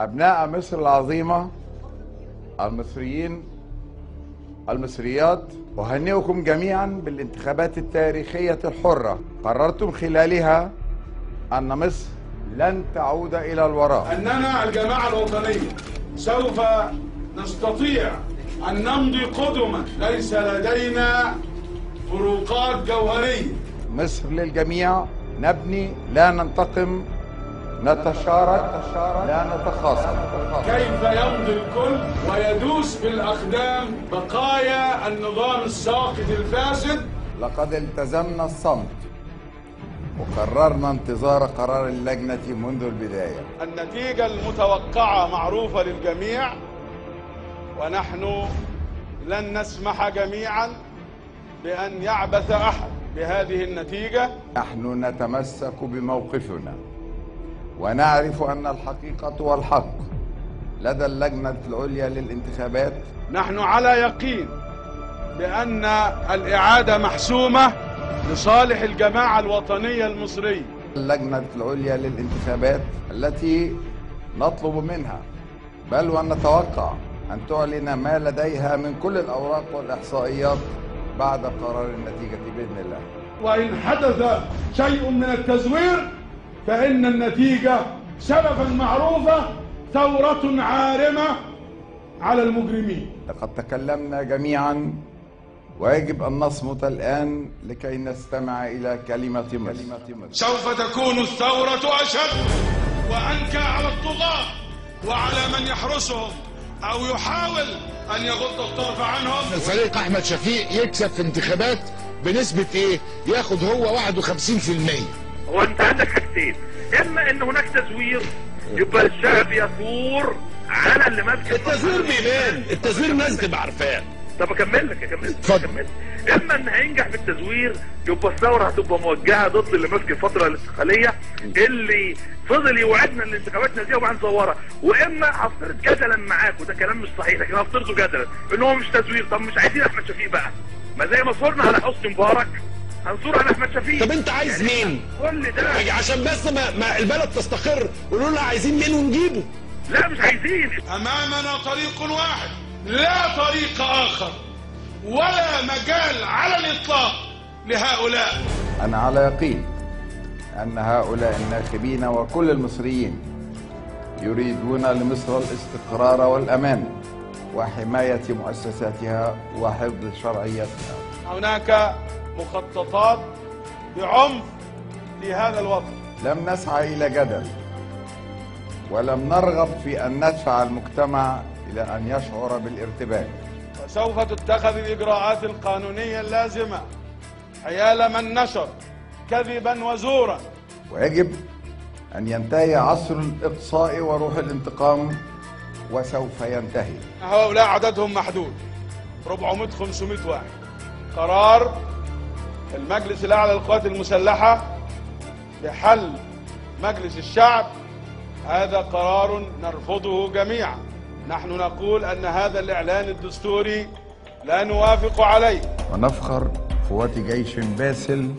أبناء مصر العظيمة، المصريين المصريات، أهنئكم جميعا بالانتخابات التاريخية الحرة. قررتم خلالها أن مصر لن تعود إلى الوراء. أننا الجماعة الوطنية سوف نستطيع أن نمضي قدما، ليس لدينا فروقات جوهرية. مصر للجميع، نبني لا ننتقم، نتشارك لا نتخاصم. كيف يمضي الكل ويدوس بالأقدام بقايا النظام الساقط الفاسد؟ لقد التزمنا الصمت وقررنا انتظار قرار اللجنة منذ البداية. النتيجة المتوقعة معروفة للجميع، ونحن لن نسمح جميعا بأن يعبث أحد بهذه النتيجة. نحن نتمسك بموقفنا ونعرف أن الحقيقة والحق لدى اللجنة العليا للانتخابات. نحن على يقين بأن الإعادة محسومة لصالح الجماعة الوطنية المصرية. اللجنة العليا للانتخابات التي نطلب منها بل ونتوقع أن تعلن ما لديها من كل الأوراق والإحصائيات بعد قرار النتيجة بإذن الله. وإن حدث شيء من التزوير فإن النتيجة سلفا معروفة، ثورة عارمة على المجرمين. لقد تكلمنا جميعا ويجب أن نصمت الآن لكي نستمع إلى كلمة مصر. سوف تكون الثورة أشد وأنكى على الطغاة وعلى من يحرسهم أو يحاول أن يغض الطرف عنهم. الفريق أحمد شفيق يكسب في انتخابات بنسبة إيه؟ ياخد هو 51%. هو أنت عندك حاجتين، إما إن هناك تزوير يبقى الشعب يثور على اللي ماسك. التزوير بيبان، التزوير الناس تبقى عارفاه. طب اكمل لك. اما ان هينجح في التزوير يبقى الثوره هتبقى موجهه ضد اللي ماسك الفتره الانتقاليه اللي فضل يوعدنا الانتخابات نزيهه وبعدين زورها. واما هفترض جدلا معاك، وده كلام مش صحيح لكن هفترضه جدلا ان هو مش تزوير. طب مش عايزين احمد شفيق بقى، ما زي ما صورنا على حسني مبارك هنصور على احمد شفيق. طب انت عايز يعني مين؟ كل ده عشان بس ما البلد تستقر. قولوا لنا عايزين مين ونجيبه. لا مش عايزين. امامنا طريق واحد لا طريق اخر ولا مجال على الإطلاق لهؤلاء. أنا على يقين أن هؤلاء الناخبين وكل المصريين يريدون لمصر الاستقرار والأمان وحماية مؤسساتها وحفظ شرعيتها. هناك مخططات بعنف لهذا الوطن. لم نسعى إلى جدل ولم نرغب في أن ندفع المجتمع إلى أن يشعر بالارتباك. وسوف تتخذ الإجراءات القانونية اللازمة حيال من نشر كذبا وزورا. ويجب أن ينتهي عصر الإقصاء وروح الانتقام، وسوف ينتهي. هؤلاء عددهم محدود 400-500 واحد. قرار المجلس الأعلى للقوات المسلحة بحل مجلس الشعب هذا قرار نرفضه جميعا. نحن نقول أن هذا الإعلان الدستوري لا نوافق عليه. ونفخر قوات جيش باسل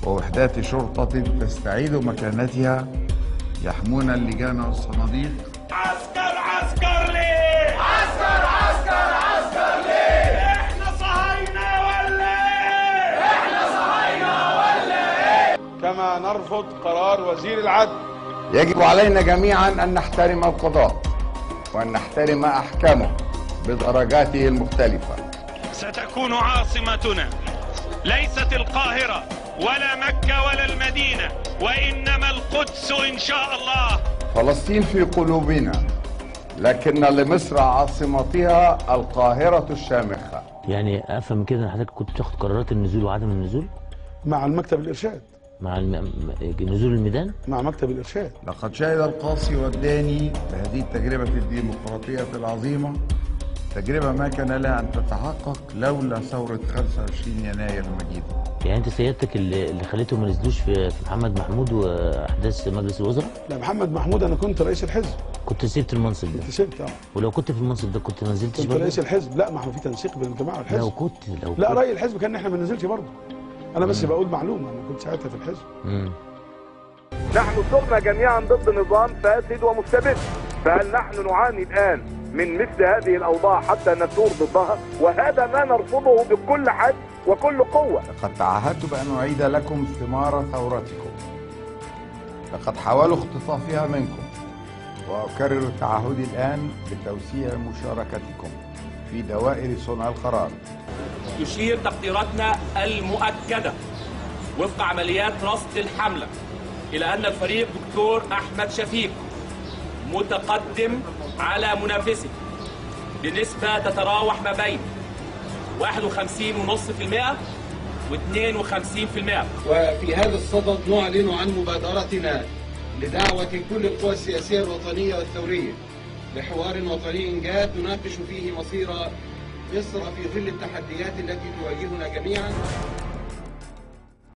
ووحدات شرطة تستعيد مكانتها يحمون اللجان والصناديق. عسكر عسكر ليه؟ عسكر عسكر عسكر ليه؟ احنا صهاينة ولا ايه؟ احنا صهاينة ولا ايه؟ كما نرفض قرار وزير العدل. يجب علينا جميعا أن نحترم القضاء وأن نحترم أحكامه بدرجاته المختلفة. ستكون عاصمتنا ليست القاهرة ولا مكة ولا المدينة، وإنما القدس إن شاء الله. فلسطين في قلوبنا، لكن لمصر عاصمتها القاهرة الشامخة. يعني أفهم كده إن حضرتك كنت بتاخد قرارات النزول وعدم النزول؟ مع المكتب الإرشاد. مع نزول الميدان؟ مع مكتب الإرشاد. لقد شهد القاصي والداني بهذه التجربة الديمقراطية العظيمة تجربة ما كان لها أن تتحقق لولا ثورة 25 يناير المجيدة. يعني أنت سيادتك اللي خليتهم ما نزلوش في محمد محمود وأحداث مجلس الوزراء؟ لا محمد محمود أنا كنت رئيس الحزب. كنت سبت المنصب ده؟ كنت سبت ولو كنت في المنصب ده كنت ما نزلتش برضه؟ كنت رئيس الحزب. لا ما هو في تنسيق بين الجماعة والحزب. لو لا رأي الحزب كان احنا ما ننزلش برضه. أنا بس بقول معلومة، أنا كنت ساعتها في الحزب. نحن صرنا جميعا ضد نظام فاسد ومستبد. فهل نحن نعاني الآن من مثل هذه الأوضاع حتى نثور ضدها؟ وهذا ما نرفضه بكل حد وكل قوة. لقد تعهدت بأن أعيد لكم ثمار ثورتكم. لقد حاولوا اختطافها منكم، وأكرر تعهدي الآن بتوسيع مشاركتكم في دوائر صنع القرار. تشير تقديراتنا المؤكدة وفق عمليات رصد الحملة إلى أن الفريق دكتور أحمد شفيق متقدم على منافسه بنسبة تتراوح ما بين 51.5% و52%. وفي هذا الصدد نعلن عن مبادرتنا لدعوة كل القوى السياسية الوطنية والثورية لحوار وطني جاد نناقش فيه مصير مصر في ظل التحديات التي تواجهنا جميعا.